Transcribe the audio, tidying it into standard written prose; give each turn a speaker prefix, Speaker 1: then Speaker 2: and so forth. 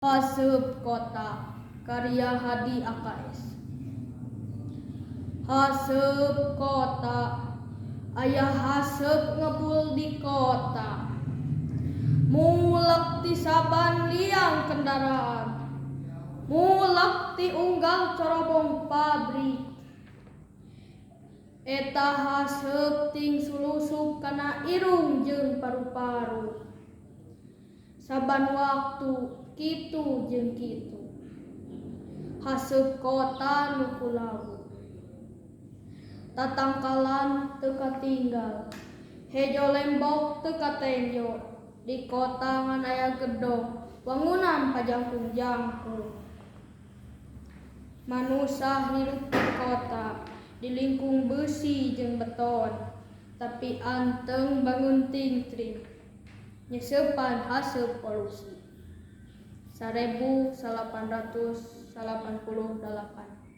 Speaker 1: Haseup Kota karya Hadi AKS. Haseup kota, aya haseup ngebul di kota. Mulek ti saban liang kendaraan, mulek ti unggal corobong pabrik. Eta haseup ting sulusup kana irung jeung paru-paru. Saban waktu kitu jeung kitu. Haseup kota nu kulawu. Tatangkalan teu katinggal, hejo lembok teu katenjo, di kota ngan aya gedong wangunan pajangkung-jangkung. Manusa hirup di kota, di lingkung beusi jeung beton, tapi anteng bangun tingtring, nyeuseupan haseup polusi. 1888.